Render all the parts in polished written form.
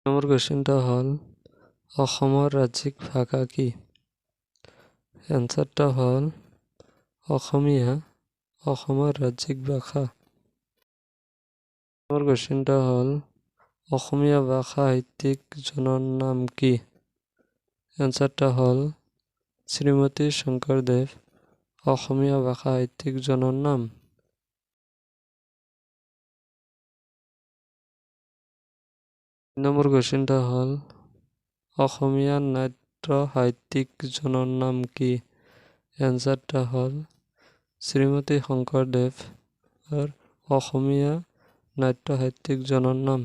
Number কুৱেশ্যনটো হ'ল, অসমৰ ৰাজ্যিক ভাষা কি? এনচাৰটো হ'ল অসমীয়া অসমৰ ৰাজ্যিক ভাষা। নম্বৰ কুৱেশ্যনটো হ'ল, অসমীয়া ভাষা সাহিত্যিকজনৰ নাম কি? এনচাৰটো হ'ল শ্ৰীমতী শংকৰদেৱ অসমীয়া ভাষা সাহিত্যিকজনৰ নাম। নম্বৰ কুৱেশ্যনটো হ'ল, অসমীয়া নাট্য সাহিত্যিকজনৰ নাম কি? এনচাৰটো হ'ল শ্ৰীমতী শংকৰদেৱৰ অসমীয়া নাট্য সাহিত্যিকজনৰ নাম।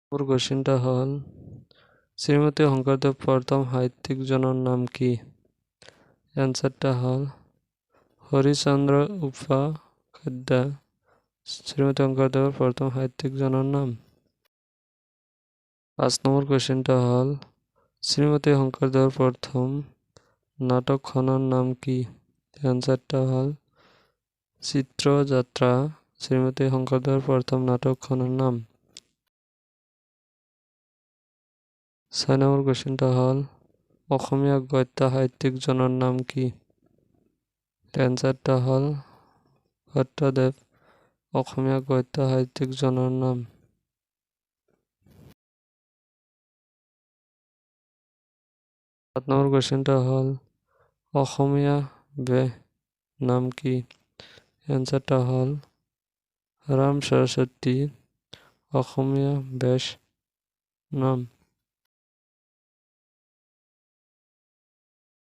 নম্বৰ কুৱেশ্যনটো হ'ল, শ্ৰীমতী শংকৰদেৱ প্ৰথম সাহিত্যিকজনৰ নাম কি? এনচাৰটো হ'ল হৰিচন্দ্ৰ উপাধ্যায় শ্ৰীমতী শংকৰদেৱৰ প্ৰথম সাহিত্যিকজনৰ নাম। 5 নম্বৰ কুৱেশ্যনটো হ'ল, শ্ৰীমতী শংকৰদেৱৰ প্ৰথম নাটকখনৰ নাম কি? এনচাৰটো হ'ল চিত্ৰযাত্ৰা শ্ৰীমতী শংকৰদেৱৰ প্ৰথম নাটকখনৰ নাম। 6 নম্বৰ কুৱেশ্যনটো হ'ল, অসমীয়া গদ্য সাহিত্যিকজনৰ নাম কি? এনচাৰটো হ'ল ভট্টদেৱ অসমীয়া গদ্য সাহিত্যিকজনৰ নাম। 7 নম্বৰ কুৱেশ্যনটো হ'ল, অসমীয়া বেহ নাম কি? এনচাৰটো হ'ল ৰাম সৰস্বতী অসমীয়া বেশ নাম।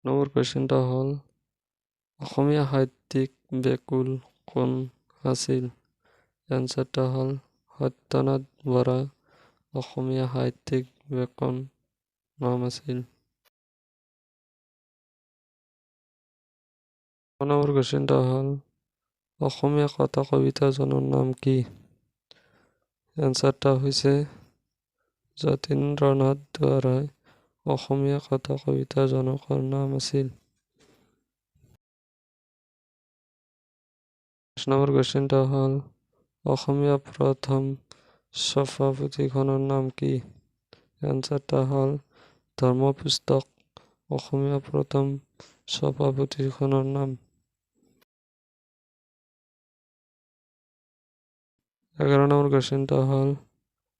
নম্বৰ কুৱেশ্যনটো হ'ল, অসমীয়া সাহিত্যিক বেকুল কোন আছিল? এনচাৰটো হ'ল সত্যনাথ বৰা অসমীয়া সাহিত্যিক বেকন নাম আছিল। নম্বৰ কুৱেশ্যনটো হ'ল, অসমীয়া কথা কবিতাজনৰ নাম কি? এনচাৰটো হৈছে যতীন্দ্ৰনাথ দুৱৰাই অসমীয়া কথা কবিতাজনকৰ নাম আছিল। 10 নম্বৰ কুৱেশ্যনটো হ'ল, অসমীয়া প্ৰথম ছপা পুথিখনৰ নাম কি? এনচাৰটো হ'ল ধৰ্মপুস্তক অসমীয়া প্ৰথম ছপা পুথিখনৰ নাম। 11 নম্বৰ কুৱেশ্যনটো হ'ল,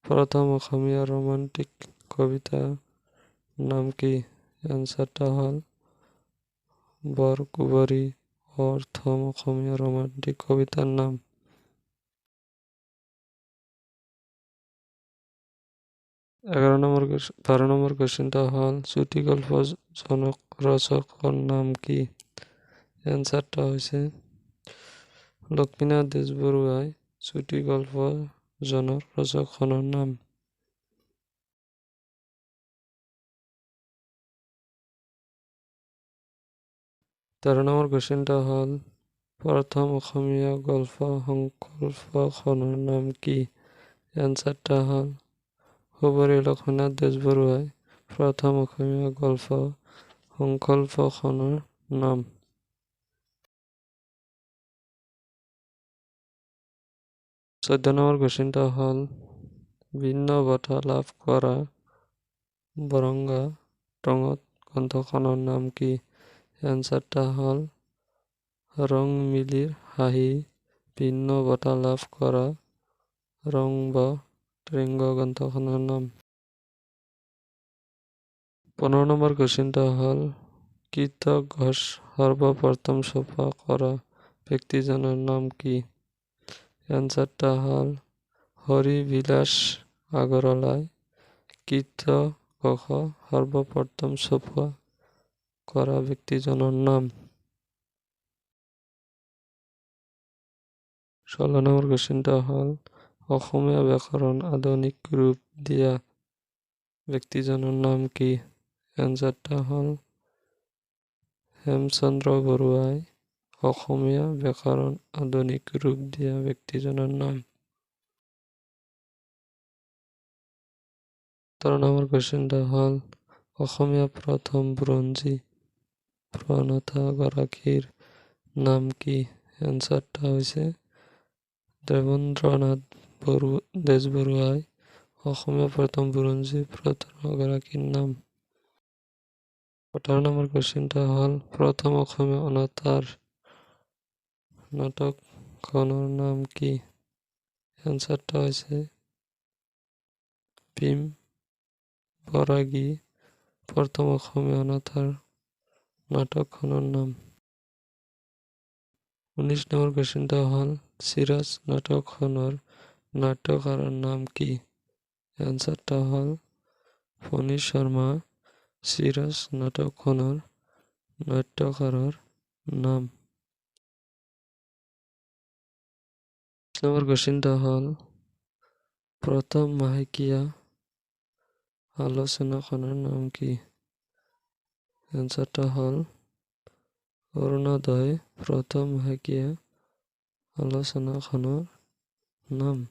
প্ৰথম অসমীয়া ৰোমান্টিক কবিতাৰ নাম কি? এনচাৰটো হ'ল বৰকুঁৱৰী প্ৰথম অসমীয়া ৰোমান্টিক কবিতাৰ নাম। 12 নম্বৰ কুৱেশ্যনটো হ'ল, চুটিগল্প জনক ৰচকৰ নাম কি? এনচাৰটো হৈছে লক্ষ্মীনাথ বেজবৰুৱাই চুটিগল্প জনৰ ৰচকখনৰ নাম। 13 নম্বৰ কুৱেশ্যনটো হ'ল, প্ৰথম অসমীয়া গল্প সংকল্পখনৰ নাম কি? এনচাৰটো হ'ল সুবৰী লক্ষ্মীনাথ বেজবৰুৱাই প্ৰথম অসমীয়া গল্প সংকল্পখনৰ নাম। 14 নম্বৰ কুৱেশ্যনটো হ'ল, ভিন্ন বঁটা লাভ কৰা বৰংগা টঙত গ্ৰন্থখনৰ নাম কি? এনচাৰটো হ'ল ৰংমিলিৰ হাঁহি ভিন্ন বঁটা লাভ কৰা ৰংব ট্ৰেংগ গ্ৰন্থখনৰ নাম। 15 নম্বৰ কুৱেশ্যনটো হ'ল, কীৰ্তঘোষ সৰ্বপ্ৰথম ছপা কৰা ব্যক্তিজনৰ নাম কি? এনচাৰটো হ'ল হৰিবিলাস আগৰৱালাই কীৰ্তঘোষ সৰ্বপ্ৰথম ছপা কৰা ব্যক্তিজনৰ নাম। 16 নম্বৰ কুৱেশ্যনটো হ'ল, অসমীয়া ব্যাকৰণ আধুনিক ৰূপ দিয়া ব্যক্তিজনৰ নাম কি? এনচাৰটো হ'ল হেমচন্দ্ৰ বৰুৱাই অসমীয়া ব্যাকৰণ আধুনিক ৰূপ দিয়া ব্যক্তিজনৰ নাম। 17 নম্বৰ কুৱেশ্যনটো হ'ল, অসমীয়া প্ৰথম বুৰঞ্জী প্ৰণেতাগৰাকীৰ নাম কি? এনচাৰটো হৈছে দেৱেন্দ্ৰনাথ বেজবৰুৱাই অসমীয়া প্ৰথম বুৰঞ্জী প্ৰণেতাগৰাকীৰ নাম? 18 নম্বৰ কুৱেশ্যনটো হ'ল, প্ৰথম অসমীয়া অনাতাঁৰ নাটকখনৰ নাম কি? এনচাৰটো হৈছে ভীম বৰাগী, প্ৰথম অসমীয়া অনাতাঁৰ নাটকখনৰ নাম। 19 নম্বৰ কুৱেশ্যনটো হ'ল, চিৰাজ নাটকখনৰ নাট্যকাৰৰ নাম কি? এনচাৰটো হ'ল ফণী শৰ্মা, চিৰাজ নাটকখনৰ নাট্যকাৰৰ নাম। 20 নম্বৰ কুৱেশ্যনটো হ'ল, প্ৰথম মাহেকীয়া আলোচনাখনৰ নাম কি? এনচাৰটো হ'ল অৰুণোদয়, প্ৰথম মাহেকীয়া আলোচনাখনৰ নাম।